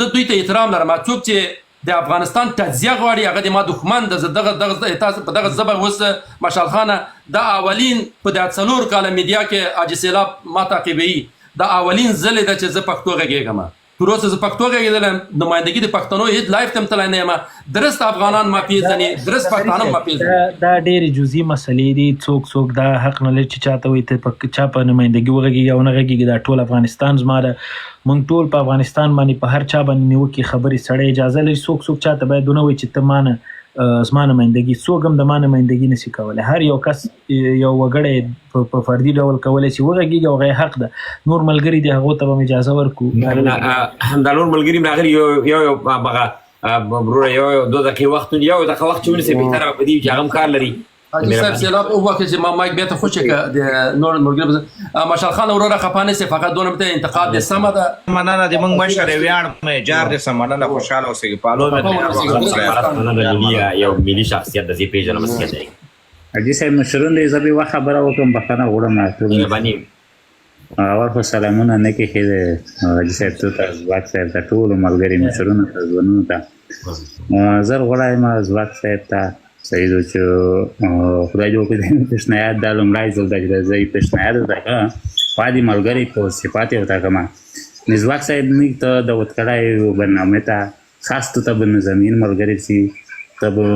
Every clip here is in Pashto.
زه دوی ته احترام لرم، څوک چې د افغانستان تجزیه غواړي هغه د ما دښمن ده. زه دغه دغه تاسو په دغه زبر اوس مشال خانه، دا اولین په دا 4 کاله میډیا کې حاجي سیلاب ما تعقیبوي، دا اولین ځل ده چې زه پښتو غږېږم. تر اوسه زه پښتو غږېدلم، نمایندګي د پښتنو هیڅ live ته هم تللی نه یم. درست افغانان ما پیژني، درست پښتانه ما پیژني. دا ډېرې جزئی مسلې دي. څوک څوک دا حق نه لري چې چاته وایي ته په چا په نمایندګي وغږېږي او نه غږېږي. دا ټول افغانستان زما ده. مونږ ټول په افغانستان باندې په هر چا باندې نیوکې خبرې سړی اجازه لري. څوک څوک چاته باید ونه وایي چې ته مانه زما نمایندګي. څوک هم د ما نمایندګي نشي کولای. هر یو کس، یو وګړی په فردي ډول کولای شي وغږېږي او هغه یې حق ده. نور ملګري دي، هغو ته به هم اجازه ورکړو. نه، دا نور ملګري هم راغلي. یو یو یو هغه وروره، یو یو 2 دقیقې وخت، یو دقیقه وخت چې ونیسي بهتره به په دې وي چې هغه هم کار لري. حاجي صاحب سیلاب، وبخښئ چې ما مایک بیرته خوشې که د نور ملګري. مشال خان وروره، خفه نه شې، فقط دونه ته انتقاد دې سمه ده. مننه د موږ مشر، ویاړ مې جار دې سم. مننه، خوشاله اوسئ، پالو مې. یو ملي شخصیت د زه پیژنم څه دی. حاجي صاحب، مشرون دی، زه به یوه خبره وکړم، بخښنه غواړم ټول. مهرباني. اول خو سلامونه نه کې ښې حاجي صاحب ته ته، ځواک صاحب ته، ټولو ملګري مشرونو ته، ځوانونو ته. زر غواړم ځواک صاحب ته صحیح ده چې خدای دې وکړي پیشنهاد دا لومړی ځل دی چې زه یې پیشنهاد ورته کوم، خوا دې ملګری په صفات یې ورته کوم. ځواک صاحب موږ ته دعوت کړی برنامې ته، خاص ته ته به نظامین ملګری سي، ته به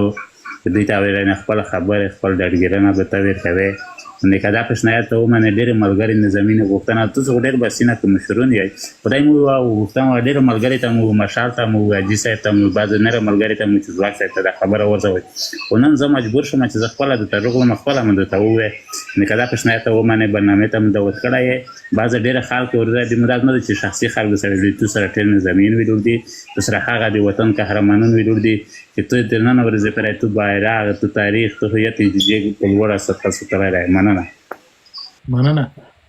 دوی ته ویل خپل خبرې، خپل ډاډګیرنه به ته ورکوې. نو که دا پیشنهاد ته ومنې، ډېر ملګري نظامین غوښتنه تاسو خو ډېر بسینه که مشرون یئ، خدای مو غوښتنه ډېر ملګري ته مو، مشال ته مو، حاجي صاحب ته مو، بعضې نور ملګري ته مو چې ځواک صاحب ته دا خبره ورسوئ. خو نن زه مجبور شوم چې زه خپله درته راغلم، خپله مې درته وویل. نو که دا پیشنهاد ته ومنې، برنامې ته مو دعوت کړی یې. بعضې ډېر خلک ورته د مدد نه ده چې شخصي خلکو سره دي، تو سره ټول نظامیین ویلور دي، تو سره هغه د وطن قهرمانان ویلور دي چې ته تر نن ورځې پورې تو بیرغ، تو تاریخ، تو هویت یې په لوړه سطح ساتلی دی. مننه. مننه،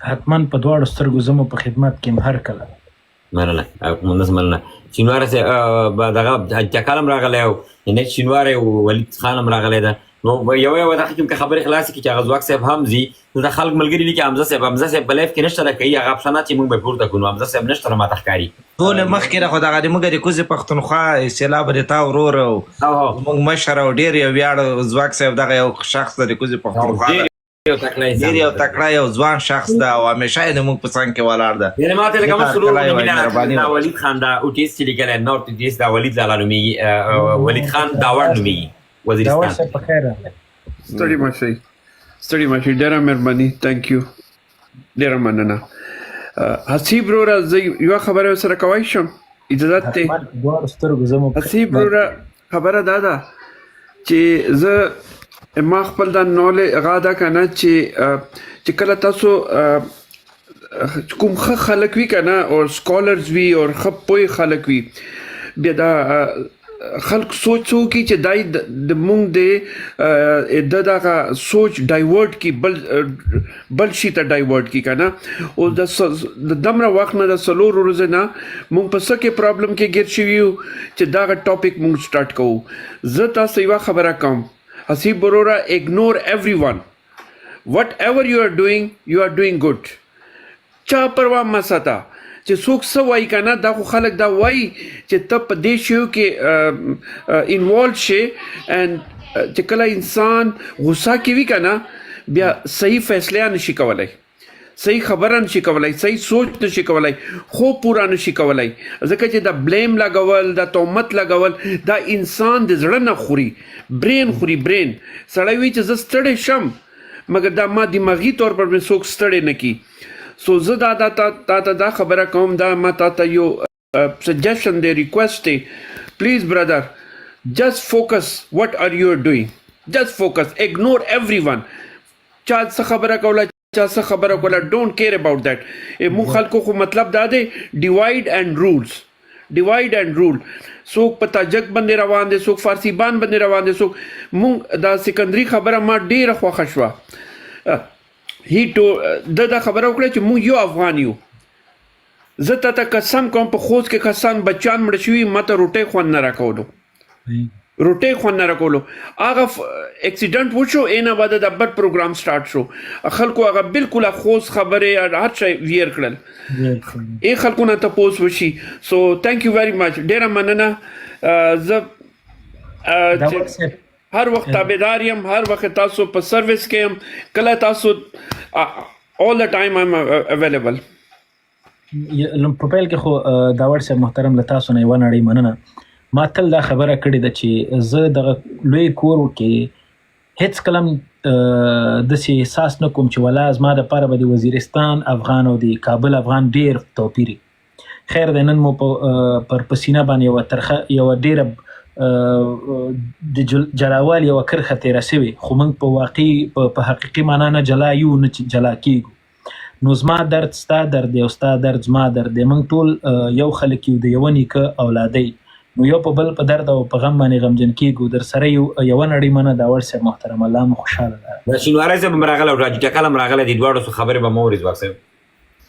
حتما په دواړو سترګو زه مو په خدمت کې یم هر کله. مننه منس، مننه. شینوار صاحب، دغه چکال هم راغلی او نه شینوار او ولید خان هم راغلی ده. نو یو یو دغه کې خبرې خلاصې کړي چې هغه ځواک صاحب هم ځي. نو د خلک ملګري لیکي حمزه صاحب، حمزه صاحب په live کې نشته کوي هغه افسانه چې موږ به پورته کړو. حمزه صاحب نشته، ماته ښکاري. ټول مخکې نه، خو دغه د موږ د کوزې پښتونخوا سیلاب د تا ورور او موږ مشر او ډیر یو ویاړ ځواک صاحب، دغه یو شخص د کوزې پښتونخوا ډیر یو تکړه انسان. ډیر یو تکړه یو ځوان شخص ده او همیشه یې د موږ په څنګ کې ولاړ ده. یعنی ماته لکه زه مسرور هرکلی وایم، مینه. مهرباني. دا ولید خان دا اوټیس چې لیکلی نارت ایست دا ولید لالا نومیږي، ولید خان داوړ نومیږي. داوړ وزیرستان. صاحب، په خیر راغلی. ستړي مه شئ، ستړي مه شئ. ډېره مهرباني، thank you، ډېره مننه. حسیب وروره، زه یوه خبره سره کوای شم؟ اجازت دی؟ حتما، په دواړو سترګو زه مو په حسیب خدمت. وروره، خبره دا ده چې زه ما خپل دا نولې غا ده کنه چې کله تاسو کوم ښه خلک وي کنه او scholars وي او ښه پوه خلک وي، بیا دا خلک سوچ وکړي چې دای د مونږ د دغه سوچ divert کی، بل بل شي ته divert کی کنه. او د دمره وخت نه، د 4 ورځې نه مونږ په څه کې problem کې ګیر شوي یو چې دغه topic مونږ سٹارټ کوو. زه تاسو یوه خبره کوم حسیب وروره، ignore everyone. Whatever you are doing, you are doing good. چا پروا مه ساته چې څوک څه وایي کنه. دا خو خلک دا وایي چې ته په دې شیو کې involve شې and چې کله انسان غوسه کې وي کنه، بیا صحیح فیصله نشي کولای، صحیح خبره نشي کولای، صحیح سوچ نشي کولای، خو پورا نشي کولای، ځکه چې دا blame لګول، دا تهمت لګول، دا انسان د زړه نه خوري، brain خوري، brain. سړی وي چې زه ستړی شم، مګر دا ما دماغي طور پر مې څوک ستړی نه کی. سو زه دا دا تا تا ته دا خبره کوم، دا ما تا ته یو suggestion دی، request دی. Please brother, just focus what are you doing. Just focus, ignore everyone. چا څه خبره کوله، چا څه خبره کوله، don't care about that. مو خلکو خو مطلب دا دی divide and rules, divide and rule. څوک په تاجک باندې روان دي، څوک فارسی بان باندې روان دي، څوک مونږ. دا سکندري خبره ما ډیره خوښه شوه. هی ټو د دا خبره وکړه چې مونږ یو افغان یو. زه تا ته قسم کوم، په خوست کې کسان بچیان مړه شوي، ما ته روټۍ خوند نه راکولو. روټۍ خوند نه راکولو. هغه اکسیډنټ وشو، اینا بعد د بد پروګرام سٹارټ شو. خلکو هغه بالکل خوست خبره هر شی ویر کړل. ای خلکو نه تپوس وشي. سو ثانک یو ویری مچ، ډیره مننه. زه هر وخت تابعدار یم، هر وخت تاسو په سرویس کې یم، کله تاسو all the time I'm available. په پیل کې خو داوړ صاحب محترم له تاسو نه یوه نړۍ مننه. ما تل دا خبره کړې ده چې زه دغه لوی کور کې هیڅ کله هم داسې احساس نه کوم چې ولا زما دپاره به د وزیرستان افغان او د کابل افغان ډېر توپیر. خیر دی، نن مو په پر پسینه باندې یوه ترخه، یوه ډېره د جلاوالي یوه کرښه تېره شوې، خو موږ په واقعي په حقیقي معنا نه جلا یو نه جلا کېږو. نو زما درد ستا درد دی او ستا درد زما درد دی. موږ ټول یو خلک یو، د یوه نیکه اولادی، نو یو په بل په درد او په غم باندې غمجن کېږو. در سره یو. یوه نړۍ مننه داوړ صاحب محترم، الله مو خوشحاله لره. دا شینواری صاحب هم راغلی او حاجي ټکل هم راغلی دی، دواړو څو خبرې به مو اوري. ځواک صاحب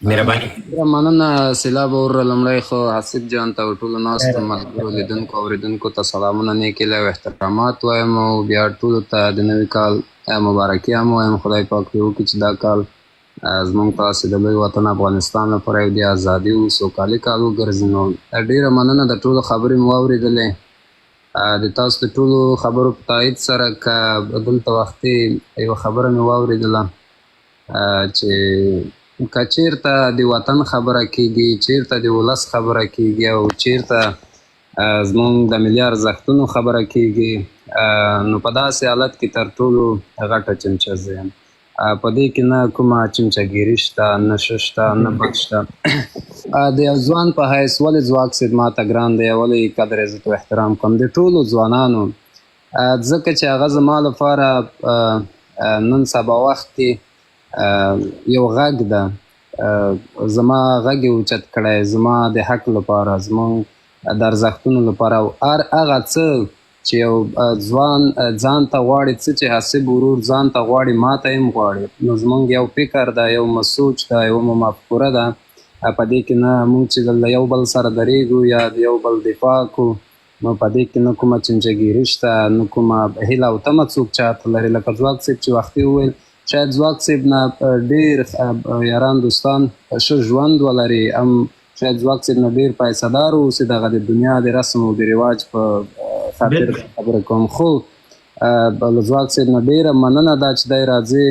مهرباني. ډېره مننه سیلاب وروره. لومړی خو حسیب جان ته او ټولو ناستو ملګرو، لیدونکو، اورېدونکو ته سلامونه، نیکې او احترامات وایم، او بیا ټولو ته د نوي کال مبارکي هم وایم. خدای پاک دې وکړي چې دا کال زموږ تاسې د لوی وطن افغانستان لپاره یو د ازادي او سوکالي کال وګرځي. نو ډېره مننه، د ټولو خبرې مو واورېدلې. د تاسو د ټولو خبرو په تایید سره که دلته وختي یوه خبره مې واورېدله چې که چیرته د وطن خبره کیږي، چیرته د ولس خبره کیږي او چیرته زموږ د ملي ارزښتونو خبره کیږي، نو په داسې حالت کې تر ټولو غټه چمچه زه یم. په دې کې نه کومه چمچهګیري شته، نه ښه شته، نه بد شته. د یو ځوان په حیث ولې ځواک صاحب ماته ګران دی، ولې قدر، عزت او احترام کوم د ټولو ځوانانو؟ ځکه چې هغه زما لپاره نن سبا وخت کې یو غږ ده. زما غږ یې اوچت کړی، زما د حق لپاره، زموږ د ارزښتونو لپاره، او هر هغه څه چې یو ځوان ځان ته غواړي، څه چې حسیب ورور ځان ته غواړي، ما ته هم غواړي. نو زموږ یو فکر ده، یو مو سوچ ده، یو مو مفکوره ده. په دې کې نه موږ چې له یو بل سره درېږو یا د یو بل دفاع کو، نو په دې کې نه کومه چمچهګیري شته، نه کومه هیله او تمه څوک چاته لري. لکه ځواک صاحب چې وختي وویل، شاید ځواک صاحب نه ډېر یاران دوستان ښه ژوند ولري، هم شاید ځواک صاحب نه ډېر پیسهدار اوسي، دغه د دنیا د رسم او د رواج په خاطر خبره کوم، خو له ځواک صاحب نه ډېره مننه دا چې دی راځي.